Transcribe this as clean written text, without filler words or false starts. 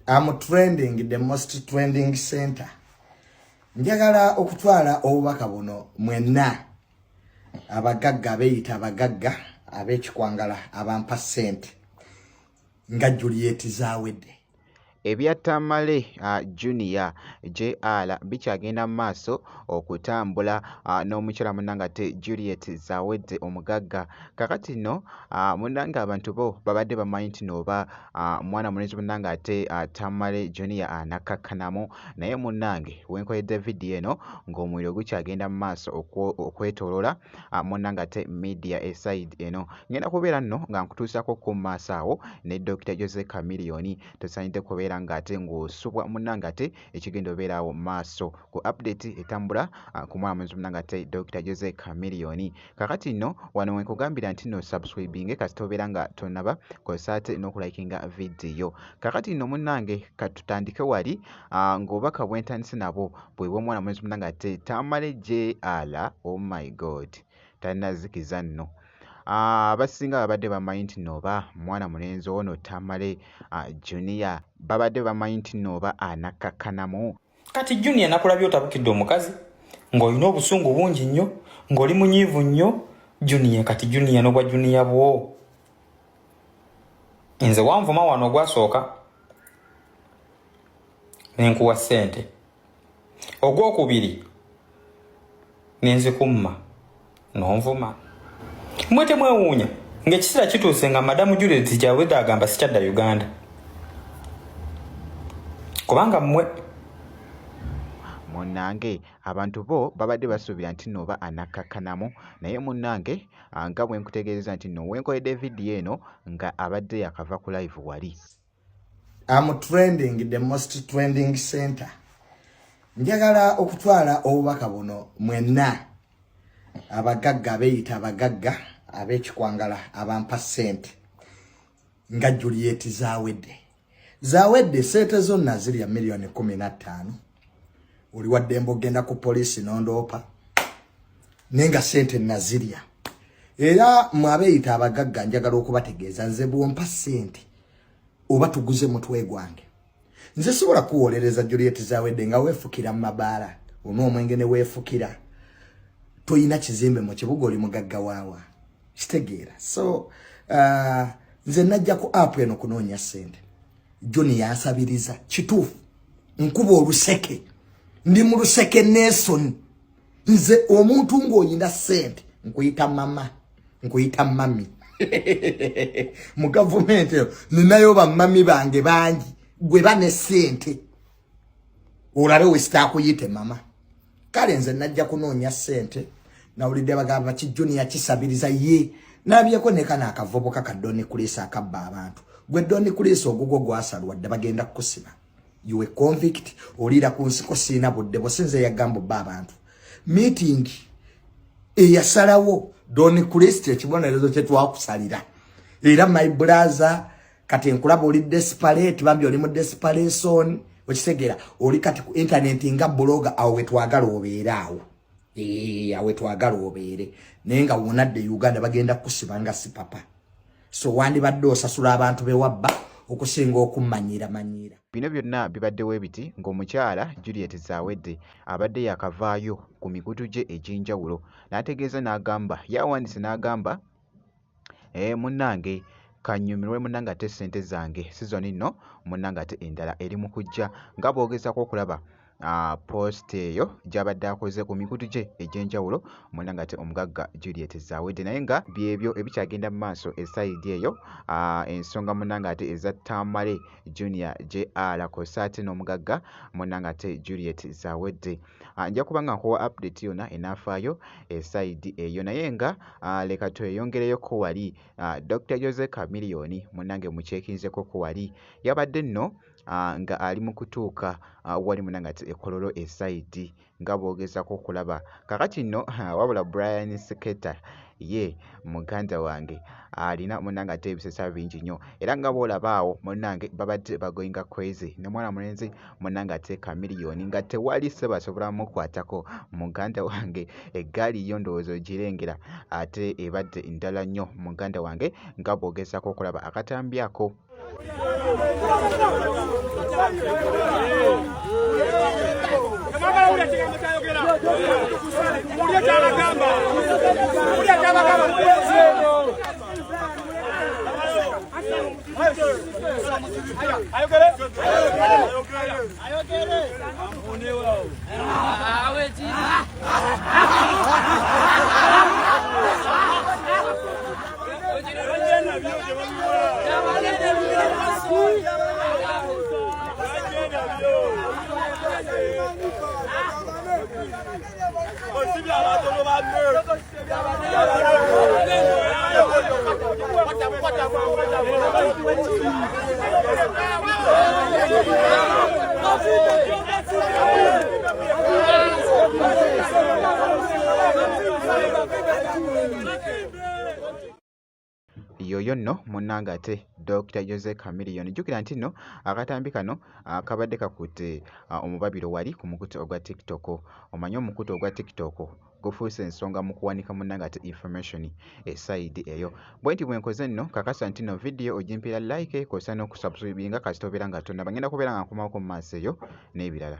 I'm trending, the most trending center. Njagala okutwala obubaka buno mwenna abagagga abeeyita abagagga ab'ekikwangala abampa ssente nga Juliet Zawedde. Ebya Tamale Junior JR bikyagenda mu maaso okutambula n'omukyala munnange ate Juliet Zawedde omugagga. Kaakati nno munnange abantu bo babadde bamanyi nti nno oba mwana mulenzi munnange ate Tamale Junior anakkakkanamu, naye munnange we nkoledde vidiyo eno ng'omuliro gukyagenda mu maaso okwetooloola munnange ate media esayidi eno. Ngenda kubeera nno nga nkutuusaako ko mu maaso awo ne Dokita Jose Chameleone. Tosaanidde kubeera ng'ate ng'osubwa munnange ate ekigenda obeera awo mu maaso ku update etambula ku mwana mulenzi munnange ate Dokita Jose Chameleone. Kaakati nno wano we nkugambira nti nno subscribinge kasita obeera nga tonnaba, kozesa ate n'okulayikinga vidiyo. Kaakati nno munnange katutandike wali ng'obubaka bwe ntandise nabwo bwe bw'omwana mulenzi munnange ate Tamale JR. Oh my God, tannazikiza nno. Abasinga babadde bamanyi nti nno oba mwana mulenzi ono Tamale Junior babadde bamanyi nti nno oba anakkakkanamu. Kati Junior, nakulabye otabukidde omukazi ng'olina obusungu bungi nnyo, ng'oli munyiivu nnyo, Junior. Kati Junior n'obwa Junior bwo, nze wanvuma wano ogwasooka nenkuwa ssente, ogwokubiri nenzikumma n'onvuma. Mwe temwewuunya ng'ekiseera kituuse nga Madamu Juliet Zawedde agamba sikyadda Uganda, kubanga mmwe Munnange abantu bo babadde basuubira nti nno oba anakkakkanamu, naye munnange nga bwe nkutegeezezza nti nno we nkoledde vidiyo eno nga abadde yakava ku live wali. I'm trending, the most trending center. Njagala okutwala obubaka buno mwenna abagagga abeeyita abagagga ab'ekikwangala abampa ssente nga Juliet Zawedde. Zawedde, ssente zonna zirya miliyoni 15. Oli waddembe ogenda ku poliisi n'ondoopa, naye nga ssente nazirya. Era mwe abeeyita abagagga, njagala okubategeeza, nze bwompa ssente oba tuguze mutwe gwange, nze sobola kuwolereza Juliet Zawedde nga weefukira mu mabaala, onwa omwenge ne weefukira, toyina kizimbe mu kibuga, oli mugagga waawa? Kitegeera. So nze najja ku app eno kunoonya ssente. Joni yansabiriza, kituufu, nkuba oluseke, ndi mu luseke Nelson. Nze omuntu ng'oyina ssente nkuyita mama, nkuyita mami. Mu gavumenti eyo ninayo bamami bange bangi. Gwe ba ne ssente olabe wesitakuyite mama. Kale nze najja kunoonya ssente. Nawulidde bagamba ki Junior kisabiriza ye nabyeko ne kano akavubuka ka Doni Kulisa akabba abantu. Gwe Doni Kulisa, ogugwo gwasalwa dde, bagenda kukusiba. You a convict, oliira ku nsiko. Siina budde businze yagamba obba abantu. Meeting eyasalawo Doni Kulisa ekibonerezo kye twakusalira. Era my brother, kati nkulaba oli desperate, bambi oli mu desperation, okitegeera? Oli kati ku internet nga blogger, awo wetwagala obeere awo. Awo wetwagala obeere, naye nga wonadde Uganda bagenda kukusiba nga si papa. So wandibadde osasula abantu bewabba okusinga okummanyira manyiira. Bino byonna bibaddewo ebiti ng'omukyala Juliet Zawedde abadde yakavaayo ku mikutu gye egy'enjawulo n'ategeeza n'agamba, yawandiise n'agamba, munnange kannyumirwe munnange ate ssente zange, season nno munnange ate endala eri mu kujja, nga bw'ogezaako okulaba post eyo gy'abadde akoze ku mikutu gye egy'enjawulo munnange ate omugagga Juliet Zawedde. Naye nga byebyo ebikyagenda mu maaso esayidi eyo, ensonga munnange ate eza Tamale Junior JR kw'ossa ate n'omugagga munnange ate Juliet Zawedde. Nja kuba nga nkuwa update yonna enaafaayo esayidi eyo, naye nga leka tweyongereyoko wali. Dr Jose Chameleone munnange mukyekinzeko ko wali, yabadde nno nga ali mu kutuuka wali munnange ate e Kololo esayidi, nga bw'ogezaako okulaba. Kaakati nno wabula Brian Sketa ye muganda wange alina munnange ate ebisesa bingi nnyo, era nga bw'olaba awo munnange babadde bagoinga crazy ne mwana mulenzi munnange ate Chameleone, nga tewali ssebo asobola mmukwatako. Muganda wange, eggaali yo ndowooza ogirengera ate ebadde ndala nnyo, muganda wange, nga bw'ogezaako okulaba akatambi ako. Yoyo nno munnange ate Dokita Jose Chameleone. Jjukira nti nno akatambi kano kabadde kakutte omubabiro wali ku mukutu ogwa TikTok. Omanyi omukutu ogwa TikTok gufuuse ensonga mu kuwanika munnange ate information esayidi eyo. Bwenti bwe nkoze nno kakasa nti nno vidiyo ogimpeera like kw'ossa n'okusubscribinga kasita obeera nga tonnaba. Ngenda kubeera nga nkomawoko mu maaso eyo n'ebirala.